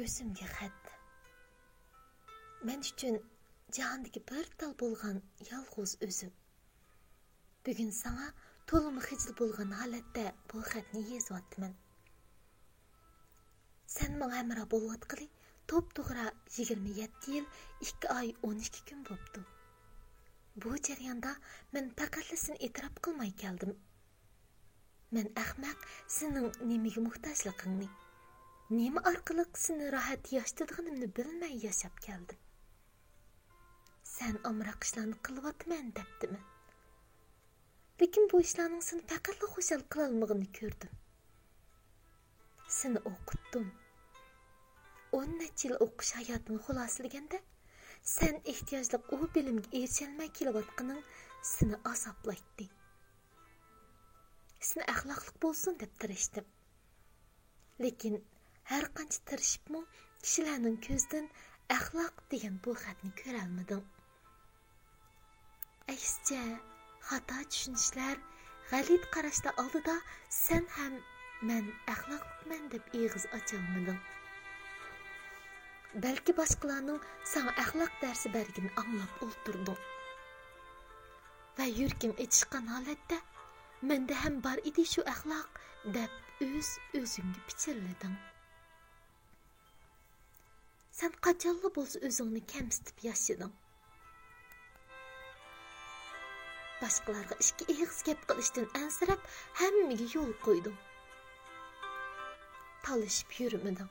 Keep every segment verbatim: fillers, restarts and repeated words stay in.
يۈزۈمگە خەت. مەن ئۈچۈن جاھاندىكى بىر تال بولغان يالغۇز ئۆزۈم. بۈگۈن ساڭا تولىمۇ خىجىل بولغان ھالەتتە بۇ خەتنى يېزىۋاتىمەن. سەن ماڭا ھەمراھ بولۇۋاتقىلى توپتوغرا يىگىرمە يەتتە يىل، ئىككى ئاي، ئون ئىككى كۈن بوپتۇ. بۇ جەرياندا مەن پەقەتلا سېنى ئېتىراپ قىلماي كەلدىم. مەن ئەخمەق سېنىڭ نېمىگە موھتاجلىقىڭنى، نېمە ئارقىلىق سېنى راھەت ياشىتىدىغىنىمنى بىلمەي ياشاپ كەلدىم. سەن ئامراق ئىشلارنى قىلىۋاتىمەن دەپتىمەن. لېكىن بۇ ئىشلارنىڭ سېنى پەقەتلا خۇشال قىلالمىغىنىنى كۆردۈم. سېنى ئوقۇتتۇم. ئون نەچچە يىل ئوقۇش ھاياتىنى خۇلاسىلىگەندە، سەن ئېھتىياجلىق ئۇ بىلىمگە ئېرىشەلمەي كېلىۋاتقىنىڭ سېنى ئازابلايتتى. سېنى ئەخلاقلىق بولسۇن دەپ تىرىشتىم. لېكىن ھەرقانچە تىرىشىپمۇ، كىشىلەرنىڭ كۆزىدىن ئەخلاق دېگەن بۇ خەتنى كۆرەلمىدىڭ. ئەكسىچە، خاتا چۈشىنىشلەر، غەلىتە قاراشلار ئالدىدا سەن ھەم مەن ئەخلاقلىقمەن دەپ ئېغىز ئاچالمىدىڭ. بەلكى باشقىلارنىڭ ساڭا ئەخلاق دەرسى بەرگىنىنى ئاڭلاپ ئولتۇردۇڭ. ۋە يۈرىكىڭ ئېچىشقان ھالەتتە، «مەندە ھەم بار ئىدى شۇ ئەخلاق» دەپ ئۆز-ئۆزۈڭگە پىچىرلىدىڭ. سەن قاچانلا بولسا ئۆزۈڭنى كەمسىتىپ ياشىدىڭ. باشقىلارغا ئىككى ئېغىز گەپ قىلىشتىن ئەنسىرەپ، ھەممىگە يول قويدۇڭ. تالىشىپ يۈرمىدىڭ.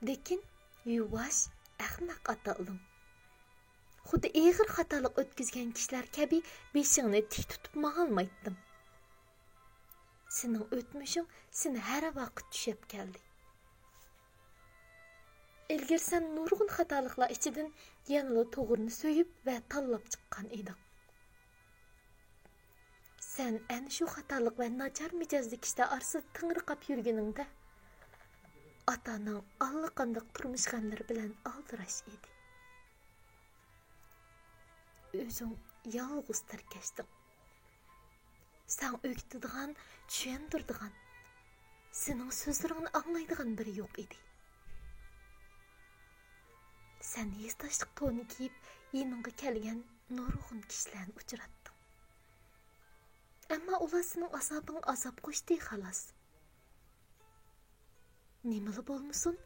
لېكىن يۇۋاش، ئەخمەق ئاتالدىڭ. خۇددى ئېغىر خاتالىق ئۆتكۈزگەن كىشىلەر كەبى بېشىڭنى تىك تۇتۇپ ماڭالمايتتىم. سېنىڭ ئۆتمۈشۈڭ سېنى ھەر ۋاقىت چۈشەپ كەلدى. ئىلگىرى سەن نۇرغۇن خاتالىقلار ئىچىدىن يەنىلا توغرىنى سۆيۈپ ۋە تاللاپ چىققان ئىدىڭ. سەن ئەنە شۇ خاتالىق ۋە ناچار مىجەزلىك كىشىلەر ئارىسىدا تېڭىرقاپ يۈرگىنىڭدە، ئاتانىڭ ئاللىقانداق تۇرمۇش غەملىرى بىلەن ئالدىراش ئىدى. ئۆزۈڭ يالغۇز تىركەشتىڭ. ساڭا ئۆگىتىدىغان، چۈشەندۈرىدىغان، سېنىڭ سۆزلىرىڭنى ئاڭلايدىغان بىرى يوق ئىدى. سەن ھېسداشلىق تونى كىيىپ، يېنىڭغا كەلگەن نۇرغۇن كىشىلەرنى ئۇچراتتىڭ. ئەمما ئۇلار سېنىڭ ئازابىڭغا ئازاب قوشتى، خالاس. نېمىلا بولمىسۇن،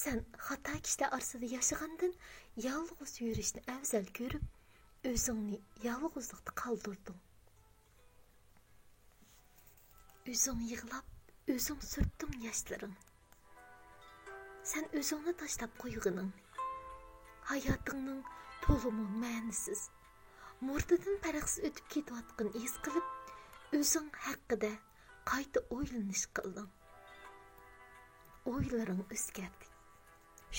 سەن خاتا كىشىلەر ئارىسىدا ياشىغاندىن يالغۇز يۈرۈشنى ئەۋزەل كۆرۈپ، ئۆزۈڭنى يالغۇزلۇقتا قالدۇردۇڭ. ئۆزۈڭ يىغلاپ، ئۆزۈڭ سۈرتتۈڭ ياشلىرىڭنى. سەن ئۆزۈڭنى تاشلاپ قويغىنىڭنى، ھاياتىڭنىڭ تولىمۇ مەنىسىز، مۇردىدىن پەرقسىز ئۆتۈپ كېتىۋاتقىنىنى ھېس قىلىپ، ئۆزۈڭ ھەققىدە قايتا ئويلىنىش قىلدىڭ. ئويلىرىڭ ئۆزگەردى.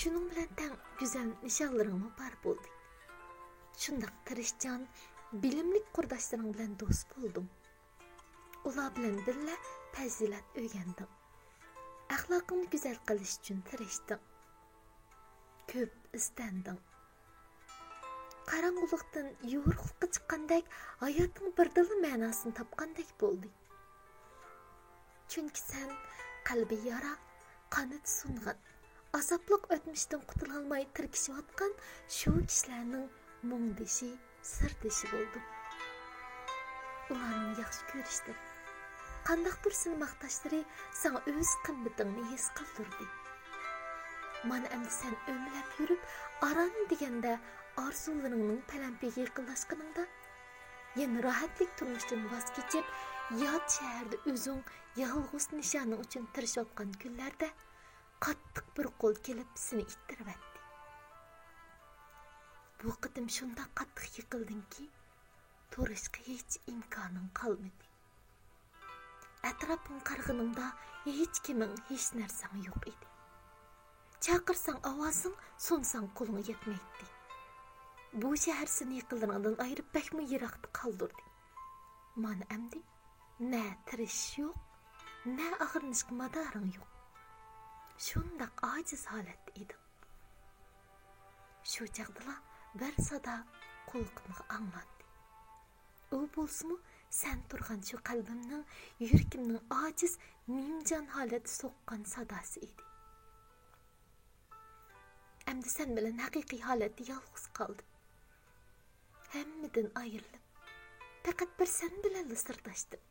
شۇنىڭ بىلەن تەڭ گۈزەل نىشانلىرىڭمۇ بار بولدى. شۇنداق تىرىشچان، بىلىملىك قۇرداشلىرىڭ بىلەن دوست بولدۇڭ. ئۇلار بىلەن بىللە پەزىلەت ئۆگەندىڭ. ئەخلاقىڭنى گۈزەل قىلىش ئۈچۈن تىرىشتىڭ. كۆپ ئىزدەندىڭ. قاراڭغۇلۇقتىن يورۇقلۇققا چىققاندەك، ھاياتنىڭ بىردىنلا مەناسىنى تاپقاندەك بولدى. چۈنكى سەن قەلبى يارا، قانىتى سۇنغان، ئازابلىق ئۆتمۈشتىن قۇتۇلالماي تىركىشىۋاتقان شۇ كىشىلەرنىڭ مۇڭدىشى، سىردىشى بولدۇم. ئۇلارنىڭ ياخشى كۆرۈشلىرى، قانداقتۇر سېنى ماختاشلىرى ساڭا ئۆز قىممىتىڭنى ھېس قىلدۇردى. مانا ئەمدى سەن ئۆمىلەپ يۈرۈپ، ئاران دېگەندە ئارزۇلىرىڭنىڭ پەلەمپىيىگە يېقىنلاشقىنىڭدا، يەنە راھەتلىك تۇرمۇشتىن ۋاز كېچىپ، يات شەھەردە ئۆزۈڭ يالغۇز نىشانىڭ ئۈچۈن تىرىشىۋاتقان كۈنلەردە، قاتتىق بىر قول كېلىپ سېنى ئىتتىرىۋەتتى. بۇ قېتىم شۇنداق قاتتىق يىقىلدىڭكى، تۇرۇشقا ھېچ ئىمكانىڭ قالمىدى. ئەتراپىڭغا قارىغىنىڭدا ھېچكىمىڭ، ھېچ نەرسەڭ يوق ئىدى. چاقىرساڭ ئاۋازىڭ، سۇنساڭ قولۇڭ يەتمەيتتى. بۇ شەھەر سېنى يېقىنلىرىڭدىن ئايرىپ بەكمۇ يىراقتا قالدۇردى. مانا ئەمدى نە تىرىشىش يوق، نە ئاغرىنىشقا مادارىڭ يوق. شۇنداق ئاجىز ھالەتتە ئىدىڭ. شۇ چاغدىلا بىر سادا قۇلىقىمغا ئاڭلاندى. ئۇ بولسىمۇ سەن تۇرغان شۇ قەلبىمنىڭ، يۈرىكىمنىڭ ئاجىز، نىمجان ھالەتتە سوققان ساداسى ئىدى. ئەمدى سەن بىلەن ھەقىقىي ھالەتتە يالغۇز قالدىم. ھەممىدىن ئايرىلىپ، پەقەت بىر سەن بىلەنلا سىرداشتىم.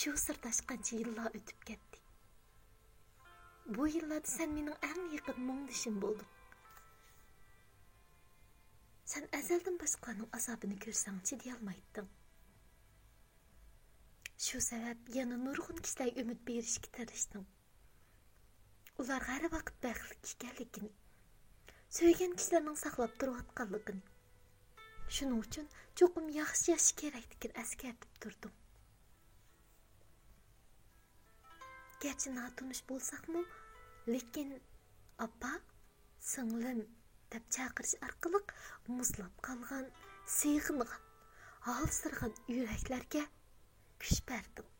شۇ سىرداشقانچە يىللار ئۆتۈپ كەتتى. بۇ يىللاردا سەن مېنىڭ ئەڭ يېقىن مۇڭدىشىم بولدۇڭ. سەن ئەزەلدىن باشقىلارنىڭ ئازابىنى كۆرسەڭ چىدىيالمايتتىڭ. شۇ سەۋەب يەنە نۇرغۇن كىشىلەرگە ئۈمىد بېرىشكە تىرىشتىڭ. ئۇلارغا ھەر ۋاقىت بەختلىك ئىكەنلىكىنى، سۆيگەن كىشىلىرىنىڭ ساقلاپ تۇرۇۋاتقانلىقىنى، شۇنىڭ ئۈچۈن چوقۇم ياخشى ياشاش كېرەكلىكىنى ئەسكەرتىپ تۇردۇڭ. گەرچە ناتونۇش بولساقمۇ، لېكىن «ئاپا، سىڭلىم» دەپ چاقىرىش ئارقىلىق مۇزلاپ قالغان، سېغىنغان، ھالسىرىغان يۈرەكلەرگە كۈچ بەردىڭ.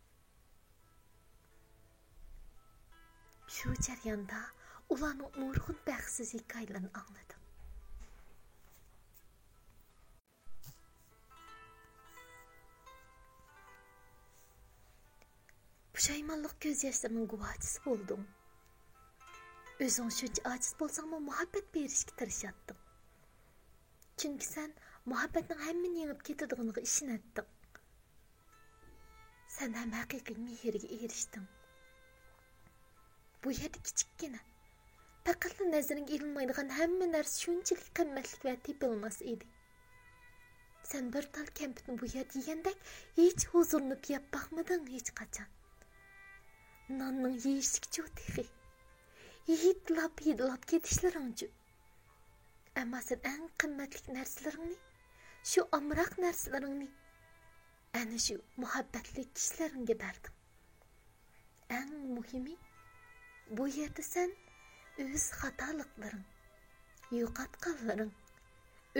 شۇ جەرياندا ئۇلارنىڭ نۇرغۇن بەختسىز ھېكايىلىرىنى ئاڭلىدىم. پۇشايمانلىق كۆز ياشلىرىنىڭ گۇۋاھچىسى بولدۇڭ. ئۆزۈڭ شۇنچە ئاجىز بولساڭمۇ، مۇھەببەت بېرىشكە تىرىشاتتىڭ. چۈنكى سەن مۇھەببەتنىڭ ھەممىنى يېڭىپ كېتىدىغىنىغا ئىشىنەتتىڭ. سەن ھەم ھەقىقىي مېھىرگە ئېرىشتىڭ. بۇ يەردە كىچىككىنە، پەقەتلا نەزىرىڭگە ئىلمايدىغان ھەممە نەرسە شۇنچىلىك قىممەتلىك ۋە تېپىلماس ئىدى. سەن بىر تال كەمپۈتنى بۇ يەردە يېگەندەك ھېچ ھۇزۇرلىنىپ يەپ باقمىدىڭ ھېچقاچان. ناننىڭ يېيىشلىكىچۇ تېخى؟ ھىدلاپ-ھىدلاپ كېتىشلىرىڭچۇ؟ ئەمما سەن ئەڭ قىممەتلىك نەرسىلىرىڭنى، شۇ ئامراق نەرسىلىرىڭنى ئەنە شۇ مۇھەببەتلىك كىشىلىرىڭگە بەردىڭ. ئەڭ مۇھىمى، بۇ يەردە سەن ئۆز خاتالىقلىرىڭ، يوقاتقانلىرىڭ،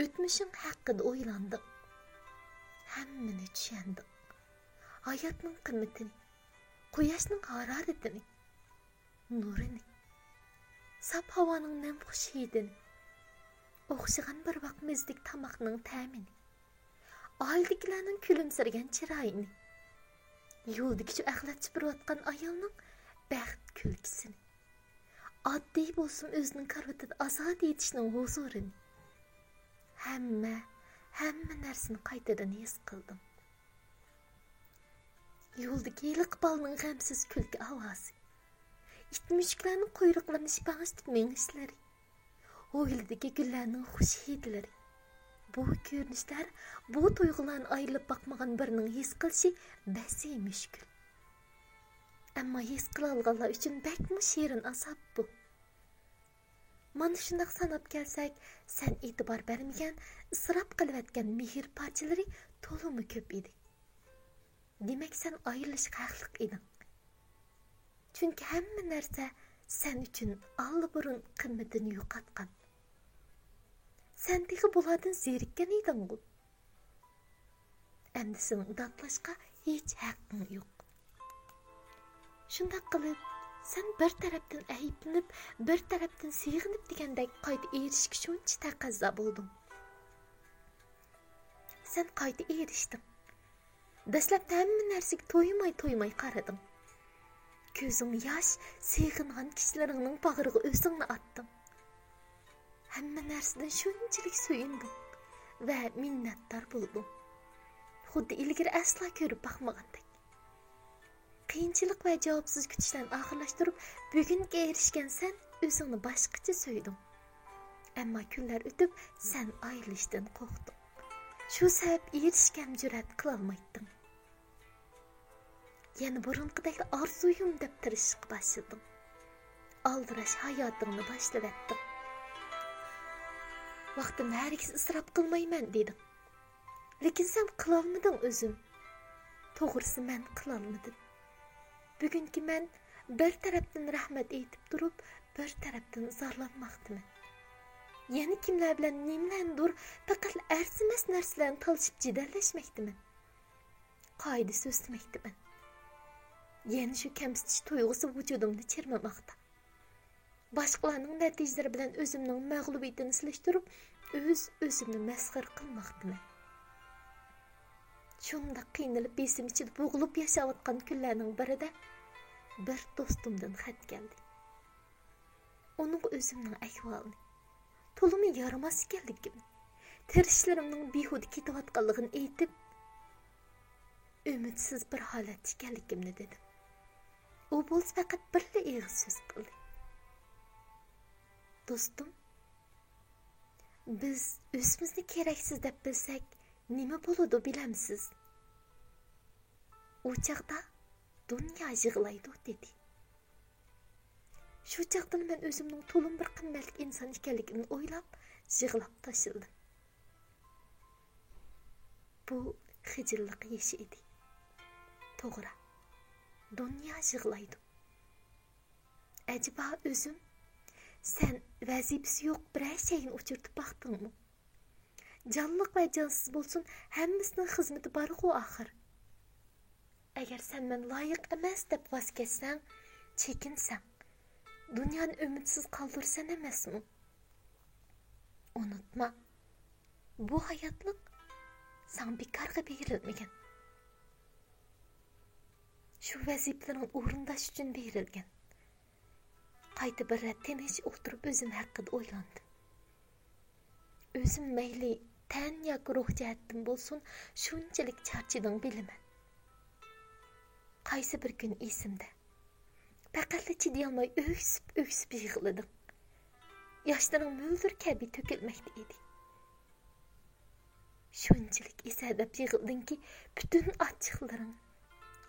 ئۆتمۈشۈڭ ھەققىدە ئويلاندىڭ. ھەممىنى چۈشەندىڭ. ھاياتنىڭ قىممىتىنى، قۇياشنىڭ ھارارىتىنى، نۇرىنى، ساپ ھاۋانىڭ نەمخۇش ھىدىنى، ئوخشىغان بىر ۋاق مەززىلىك تاماقنىڭ تەمىنى، ئائىلىدىكىلەرنىڭ كۈلۈمسىرىگەن چىرايىنى، يولدىكى شۇ ئەخلەت سۈپۈرۈۋاتقان ئايالنىڭ بەخت كۈلكىسىنى، ئاددىي بولسىمۇ ئۆزىنىڭ كارىۋىتىدا ئازادە يېتىشنىڭ ھۇزۇرىنى، ھەممە، ھەممە نەرسىنى قايتىدىن ھېس قىلدىم. يولدىكى ھېلىقى بالىنىڭ غەمسىز كۈلكە ئاۋازى، ئىت مۈشۈكلەرنىڭ قۇيرۇقلىرىنى شىپاڭشىتىپ مېڭىشلىرى، ھويلىدىكى گۈللەرنىڭ خۇش ھىدلىرى، بۇ كۆرۈنۈشلەر، بۇ تۇيغۇلارنى ئايرىلىپ باقمىغان بىرىنىڭ ھېس قىلىشى بەسى مۈشكۈل. ئەمما ھېس قىلالىغانلار ئۈچۈن بەكمۇ شېرىن ئازاب بۇ. مانا شۇنداق ساناپ كەلسەك، سەن ئېتىبار بەرمىگەن، ئىسراپ قىلىۋەتكەن مېھىر پارچىلىرى تولىمۇ كۆپ ئىدى. دېمەك، سەن ئايرىلىشقا ھەقلىق ئىدىڭ. چۈنكى ھەممە نەرسە سەن ئۈچۈن ئاللىبۇرۇن قىممىتىنى يوقاتقان. سەن تېخى بۇلاردىن زېرىككەن ئىدىڭغۇ؟ ئەمدى سېنىڭ داتلاشقا ھېچ ھەققىڭ يوق. شۇنداق قىلىپ، سەن بىر تەرەپتىن ئەيىبلىنىپ، بىر تەرەپتىن سېغىنىپ دېگەندەك قايتا ئېرىشىشكە شۇنچە تەقەززا بولدۇڭ. سەن قايتا ئېرىشتىڭ. دەسلەپتە ھەممە نەرسىگە تويماي-تويماي قارىدىڭ. كۆزۈڭ ياش، سېغىنغان كىشىلىرىڭنىڭ باغرىغا ئۆزۈڭنى ئاتتىڭ. ھەممە نەرسىدىن شۇنچىلىك سۆيۈندۈڭ ۋە مىننەتدار بولدۇڭ. خۇددى ئىلگىرى ئەسلا كۆرۈپ باقمىغاندەك. قىيىنچىلىق ۋە جاۋابسىز كۈتۈشلەرنى ئاخىرلاشتۇرۇپ، بۈگۈنگە ئېرىشكەن سەن ئۆزۈڭنى باشقىچە سۆيدۈڭ. ئەمما كۈنلەر ئۆتۈپ، سەن ئايرىلىشتىن قورقتۇڭ. شۇ سەۋەب ئېرىشكەم جۈرئەت قىلالمايتتىڭ. يەنە بۇرۇنقىدەكلا ئارزۇيۇم دەپ تىرىشىشقا باشلىدىڭ. ئالدىراش ھاياتىڭنى باشلىۋەتتىڭ. ۋاقتىمنى ھەرگىز ئىسراپ قىلمايمەن دېدىڭ. لېكىن سەن قىلالمىدىڭ ئۆزۈم. توغرىسى مەن قىلالمىدىم. بۈگۈنكى مەن بىر تەرەپتىن رەھمەت ئېيتىپ تۇرۇپ، بىر تەرەپتىن زارلانماقتىمەن. يەنە كىملەر بىلەن نېمىلەرنىدۇر پەقەتلا ئەرزىمەس نەرسىلەرنى تالىشىپ جېدەللەشمەكتىمەن. قائىدە سۆزلىمەكتىمەن. يەنە شۇ كەمسىتىش تۇيغۇسى ۋۇجۇدۇمنى چىرمىماقتا. باشقىلارنىڭ نەتىجىلىرى بىلەن ئۆزۈمنىڭ مەغلۇبىيىتىنى سېلىشتۇرۇپ، ئۆز-ئۆزۈمنى مەسخىرە قىلماقتىمەن. شۇنداق قىينىلىپ، بېسىم ئىچىدە بوغۇلۇپ ياشاۋاتقان كۈنلەرنىڭ بىرىدە بىر دوستۇمدىن خەت كەلدى. ئۇنىڭغا ئۆزۈمنىڭ ئەھۋالىنى، تولىمۇ يارىماس ئىكەنلىكىمنى، تىرىشىشلىرىمنىڭ بىھۇدە كېتىۋاتقانلىقىنى ئېيتىپ، ئۈمىدسىز بىر ھالەتتە ئىكەنلىكىمنى دېدىم. ئۇ بولسا پەقەت بىرلا ئېغىز سۆز قىلدى. دوستۇم، بىز ئۆزىمىزنى كېرەكسىز دەپ بىلسەك، نېمە بولىدۇ بىلەمسىز؟ ئۇ چاغدا دۇنيا يىغلايدۇ، دېدى. شۇ چاغدىلا مەن ئۆزۈمنىڭ تولىمۇ بىر قىممەتلىك ئىنسان ئىكەنلىكىمنى ئويلاپ، يىغلاپ تاشلىدىم. بۇ خىجىللىق يېشى ئىدى. توغرا، دۇنيا يىغلايدۇ. ئەجەبا ئۆزۈم، سەن ۋەزىپىسى يوق بىرەر شەينى ئۇچرىتىپ باقتىڭمۇ؟ جانلىق ۋە جانسىز بولسۇن، ھەممىسىنىڭ خىزمىتى بارغۇ ئاخىر. ئەگەر سەن مەن لايىق ئەمەس دەپ ۋاز كەچسەڭ، چېكىنسەڭ، دۇنيانى ئۈمىدسىز قالدۇرىسەن ئەمەسمۇ؟ ئۇنتۇما، بۇ ھاياتلىق ساڭا بىكارغا بېرىلمىگەن. شۇ ۋەزىپىلىرىڭنى ئورۇنداش ئۈچۈن بېرىلگەن. قايتا بىر رەت تىنچ ئولتۇرۇپ ئۆزۈم ھەققىدە ئويلاندىم. ئۆزۈم مەيلى تەن ياكى روھ جەھەتتىن بولسۇن، شۇنچىلىك چارچىدىڭ بىلىمەن. قايسى بىر كۈن ئېسىمدە، پەقەتلا چىدىيالماي ئۆكسۈپ-ئۆكسۈپ يىغلىدىڭ. ياشلىرىڭ مۆلدۈر كەبى تۆكۈلمەكتە ئىدى. شۇنچىلىك ئېسەدەپ يىغلىدىڭكى، پۈتۈن ئاچچىقلىرىڭ،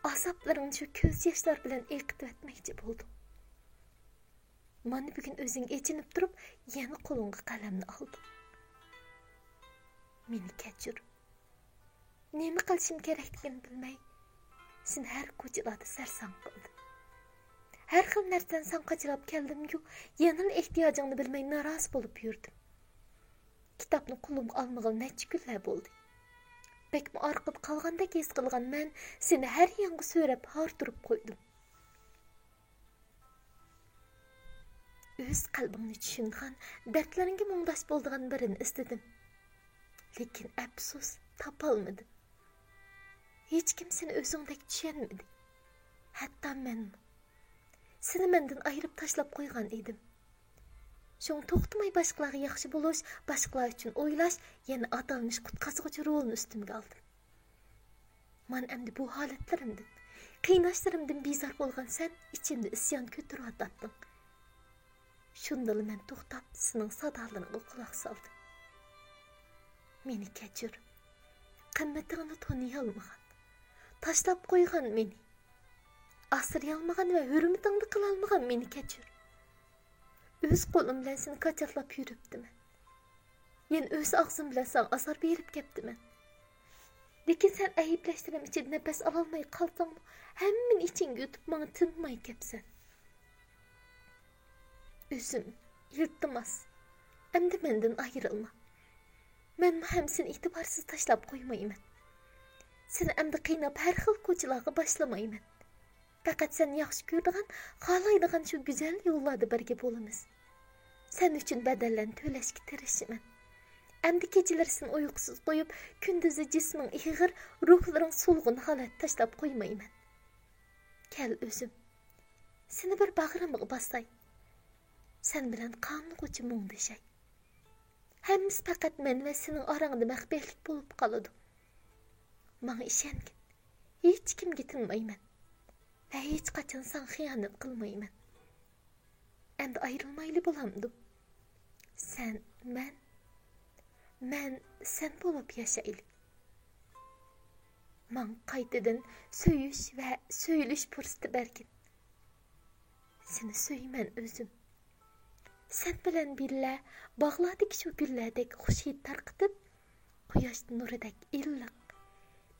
ئازابلىرىڭنى شۇ كۆز ياشلار بىلەن ئېقىتىۋەتمەكچى بولدۇڭ. مانا بۈگۈن ئۆزۈڭگە ئېچىنىپ تۇرۇپ، يەنە قولۇڭغا قەلەمنى ئالدىڭ. مېنى كەچۈر. نېمە قىلىشىم كېرەكلىكىنى بىلمەي، سېنى ھەر كوچىلاردا سەرسان قىلدىم. ھەر خىل نەرسىدىن ساڭا قاچىلاپ كەلدىمغۇ، يەنىلا ئېھتىياجىڭنى بىلمەي نارازى بولۇپ يۈردۈم. كىتابنى قولۇمغا ئالمىغىلى نەچچە كۈنلەر بولدى. بەكمۇ ئارقىدا قالغاندەك ھېس قىلغان مەن سېنى ھەر يانغا سۆرەپ ھاردۇرۇپ قويدۇم. ئۆز قەلبىڭنى چۈشىنىدىغان، دەردلىرىڭگە مۇڭداش بولىدىغان بىرىنى ئىزدىدىم. لېكىن ئەپسۇس، تاپالمىدىم. ھېچكىم سېنى ئۆزۈڭدەك چۈشەنمىدى. ھەتتا مەنمۇ. سېنى مەندىن ئايرىپ تاشلاپ قويغان ئىدىم. شۇڭا توختىماي باشقىلارغا ياخشى بولۇش، باشقىلار ئۈچۈن ئويلاش، يەنە ئاتالمىش قۇتقازغۇچى رولىنى ئۈستۈمگە ئالدىم. مانا ئەمدى بۇ ھالەتلىرىمدىن، قىيناشلىرىمدىن بىزار بولغان سەن ئىچىمدە ئىسيان كۆتۈرۈۋاتاتتىڭ. شۇندىلا مەن توختاپ، سېنىڭ سادالىرىڭغا قۇلاق سالدىم. مېنى كەچۈر. قىممىتىڭنى تونۇيالمىغان، تاشلاپ قويغان مېنى، ئاسرىيالمىغان ۋە ھۆرمىتىڭنى قىلالمىغان مېنى كەچۈر. ئۆز قولۇم بىلەن سېنى كاچاتلاپ يۈرۈپتىمەن. يەنە ئۆز ئاغزىم بىلەن ساڭا ئازار بېرىپ كەپتىمەن. لېكىن سەن ئەيىبلەشلىرىم ئىچىدە نەپەس ئالالماي قالساڭمۇ، ھەممىنى ئىچىڭگە يۇتۇپ ماڭا تىنماي كەپسەن. ئۆزۈم، ئىلتىماس، ئەمدى مەندىن ئايرىلما. مەنمۇ ھەممىسىنى ئېتىبارسىز تاشلاپ قويمايمەن. سېنى ئەمدى قىيناپ ھەر خىل كوچىلارغا باشلىمايمەن. پەقەت سەن ياخشى كۆرىدىغان، خالايدىغان شۇ گۈزەل يوللاردا بىرگە بولىمىز. سەن ئۈچۈن بەدەللەرنى تۆلەشكە تىرىشىمەن. ئەمدى كېچىلىرى سېنى ئۇيقۇسىز قويۇپ، كۈندۈزى جىسمىڭ ئېغىر، روھلىرىڭ سولغۇن ھالەتتە تاشلاپ قويمايمەن. كەل ئۆزۈم، سېنى بىر باغرىمغا باساي. سەن بىلەن قانغۇچە مۇڭدىشاي. ھەممىسى پەقەت مەن ۋە سېنىڭ ئاراڭدا مەخپىيەتلىك بولۇپ قالىدۇ. ماڭا ئىشەنگىن، ھېچكىمگە تىنمايمەن ۋە ھېچقاچان ساڭا خىيانەت قىلمايمەن. ئەمدى ئايرىلمايلى بولامدۇ؟ سەن، مەن، مەن، سەن بولۇپ ياشايلى. ماڭا قايتىدىن سۆيۈش ۋە سۆيۈلۈش پۇرسىتى بەرگىن. سېنى سۆيىمەن ئۆزۈم. سەن بىلەن بىللە باغلاردىكى شۇ گۈللەردەك خۇش ھىد تارقىتىپ، قۇياش نۇرىدەك ئىللىق،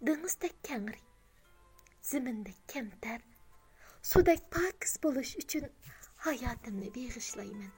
دېڭىزدەك كەڭرى، زېمىندەك كەمتەر، سۇدەك پاكىز بولۇش ئۈچۈن ھاياتىمنى بېغىشلايمەن.